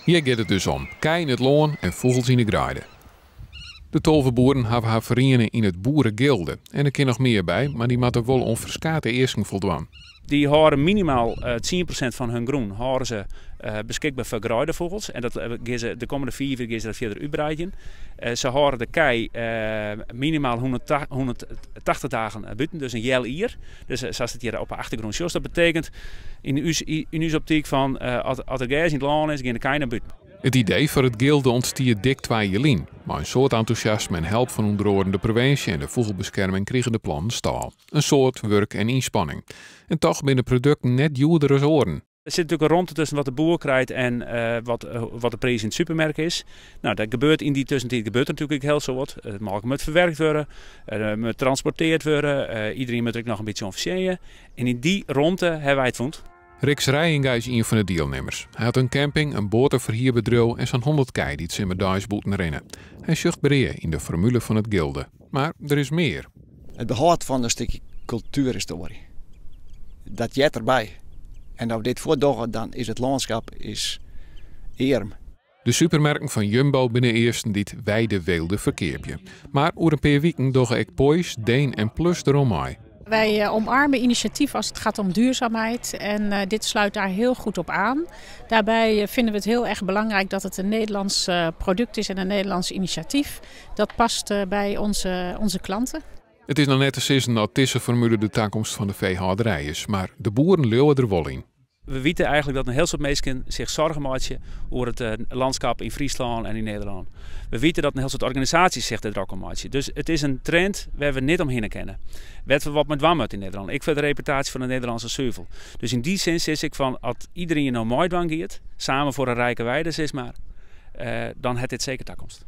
Hjir giet it dus om, kij yn it lân en fûgels yn de greide. De 12 boeren hawwe har feriene yn it Boeregilde. En der kin noch mear by, mar dy moatte wol oan ferskate easken foldwaan. Dy hâlde minimaal 10% fan hun grûn hâlde se beskikber foar greidefûgels. En dat gean se de kommende 5 jier gean se dat fierder útbreiden. Se hâlde de kij minimaal 180 dagen bûten, dus in healjier. Dus sa't it hjir op de achtergrûn sjochst, dat betekent yn ús optyk fan as der gers yn it lân is, gean de kij nei bûten. It idee foar it gilde ûntstie dik 2 jier lyn. Mei in soad entûsjasme en help fan ûnder oaren de provinsje en de fûgelbeskerming krigen de plannen stâl. In soad wurk en ynspanning. En toch binne de produkten net djoerder as oaren. Der sit natuerlik in romte tusken wat de boer krijt en wat de priis yn it supermerk is. No, dat gebeurt yn dy tuskentiid gebeurt der natuerlik ek hiel soad. It molke moat ferwerkt wurde, it moat transporteard wurde, iderien moat der ek noch in bytsje oan fertsjinje. En yn dy romte hawwe wy it fûn. Riks Rijinga is ien fan de dielnimmers. Hy hat in camping, in boateferhierbedriuw en sa'n 100 kij dy't simmerdeis bûten rinne. Hy sjocht brea yn de formule fan it gilde. Mar der is mear. It behâld fan in stikje kultuerhistoarje. Dat heart derby. En as we dit fuortdogge, dan is it lânskip is earm. De supermerken fan Jumbo binne de earsten dy't Weide Weelde ferkeapje. Mar oer in pear wiken dogge ek Poiesz, Deen en Plus deroan mei. Wij omarmen initiatief als het gaat om duurzaamheid en dit sluit daar heel goed op aan. Daarbij vinden we het heel erg belangrijk dat het een Nederlands product is en een Nederlands initiatief. Dat past bij onze klanten. It is noch net te sizzen oft dizze formule de takomst fan de feehâlderij is, mar de boeren leauwe der wol yn. We weten eigenlijk dat in hiel soad minsken sich soargen meitsje oer it lânskip yn Fryslân en yn Nederlân. We weten dat in hiel soad organisaasjes sich dêr drok om meitsje. Dus it is in trend wêr't we net omhinne kinne. Wêr't we wat mei dwaan moatte yn Nederlân. Ek foar de reputaasje fan de Nederlânske suvel. Dus yn dy sin sis ik fan, as iderien no meidwaan giet, samen voor een rijke weide, sis mar, dan hat dit seker takomst.